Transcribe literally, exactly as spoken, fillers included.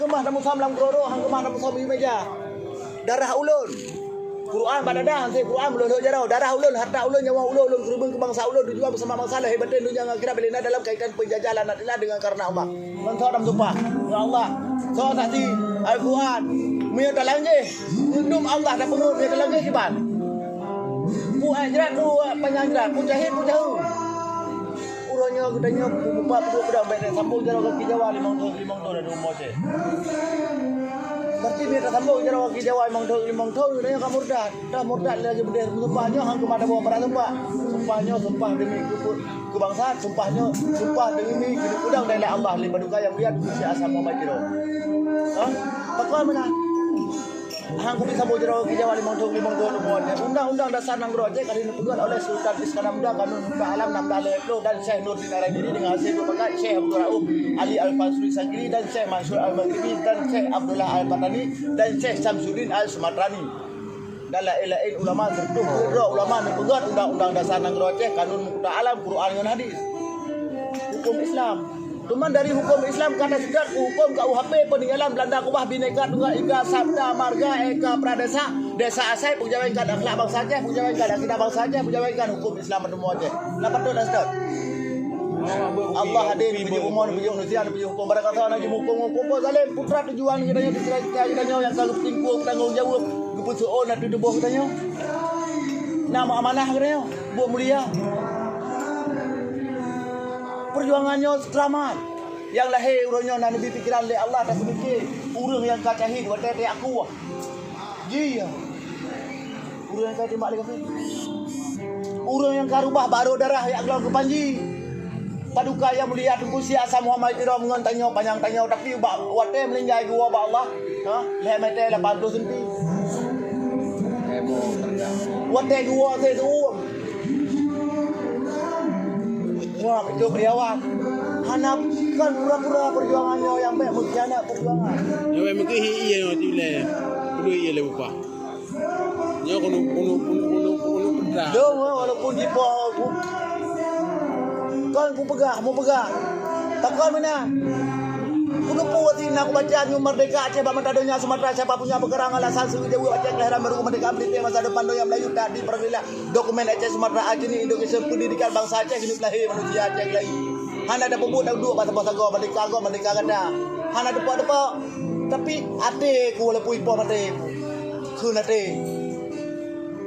Keumah tamusam lam keudroe-droe, han keumah tamusam di meja. Darah ulôn. Quran bak dada, han se Quran meulhok jaroe. Darah ulôn, harta ulôn, nyawa ulôn, ulôn keureubeuen keu bansa ulôn, tujuan beusama bansa lahé batén donya ngon akhirat, bila na dalam kaitan peunjajahan anak tila deungon kareuna Allah. Ngon soe tameuseumpah? Ngon Allah. Soe saksi? Al-Quran. Meunyoe talanggeh, neundum Allah tapeungeut, meunyoe talanggeh kiban. Peue jrat, peue panyang jrat, peue jahét, peue jaheu. Uroe nyoe geutanyoe mupat peuduek peudong, bèk tasambong jaroe gaki Jawa limong thôn, limong thôn lam umu Aceh. Berarti bila tasambong jaroe gaki Jawa limong thôn, limong thôn, geutanyoe ka murtad. Dah murtad lagèe beudeh, sumpah nyoe han keumah taboh, para sumpah. Sumpah nyoe sumpah demi keu, keu bansa, sumpah nyoe sumpah demi keu peudong dari Allah lé Paduka Yang Mulia Teungku Syèh Hasan Muhammad Tiro. Ha? Pakon meunan? Han keuneuk saboh jaroe gaki Jawa limong thôn, limong thôn buet. Undang-undang Dasar Nanggroe Aceh ka lheueh neupeugöt oleh Sultan Iskandar Muda, Kanun Muda Alam enam belas lima puluh, dan Syekh Nurdin Al-Aidini deungon hasil mufakat Syekh Abdul Rauf, Ali Al-Fansuri Sangkili, dan Syekh Mansur Al-Maghribi, dan Syekh Abdullah Al-Patani, dan Syekh Samsuddin Al-Sumatrani. Dan laén-laén ulama, sireutoh peuet droe ulama neupeugöt Undang-undang Dasar Nanggroe Aceh, Kanun Muda Alam, Quran ngon hadis. Huköm Islam. Teuma dari huköm Islam ka taseutôt keu huköm K U H P, peuninggalan Beulanda keubah Bhinneka Tunggal Ika, Sabta Marga, Eka Pradesa, Desa Asai, peujawekan akhlak bansa Aceh, peujawekan akidah bansa Aceh, peujawekan huköm Islam ateueh Aceh. Na patôt taseutôt? Allah adil, peujeuet bumoe, peujeuet manusia, peujeuet huköm. Barangkasoe na jimuhuköm huköm zalim, putra tujuan geutanyoe, cita-cita geutanyoe nyang ka geupeutingkue, tanggong jaweueb, geupeuseuôn ateueh tuboh geutanyoe. Na meuamanah geutanyoe, buet mulia. Peujuangan nyoe seukeramat. Nyang lahé uroe nyoe na neubi pikeran lé Allah, taseumike ureueng nyang ka syahid watèe teuaku. Ji ya. Ureueng nyang ka teumbak lé kafé. Ureueng nyang ka reubah bak rot darah jak glong keu panji. Paduka Yang Mulia Teungku Syèh Hasan Muhammad Tiro ngon tanyoe panyang tanyoe, tapi bak watèe meuninggai geuwoe bak Allah, ha, lhèe meter lapan ploh senti. Watèe geuwoe seuuem. Wah, itu karyawan. Hana, kon pura-pura peujuangan nyoe nyang bèk meukhianat peujuangan. Nyoe bèk meukhianat, iya nyoe, di ulèe. Peue iya lé upah. Nyoe keuneuk, keuneuk, keuneuk, keuneuk, keuneuk peugah. Dong, walaupun jipoh, kon kupeugah, mupeugah. Takon meunan. Keuneuk peue na kubaca nyoe merdeka Aceh bak mata donya Sumatra, siapa punya peukara alasan seugeujaweueb Aceh kelahiran baru merdeka, pendidikan masa depan donya Melayu tak dipergila. Dokumen Aceh, Sumatra, Aceh ni Indonesia, pendidikan bangsa Aceh, hidup lahir manusia Aceh lagi. Hana ada pembuat dah duduk basa-basa go merdeka, go merdeka gata. Hana depa-depa. Tapi até ku walaupun ipoh maté ku. Kheun até.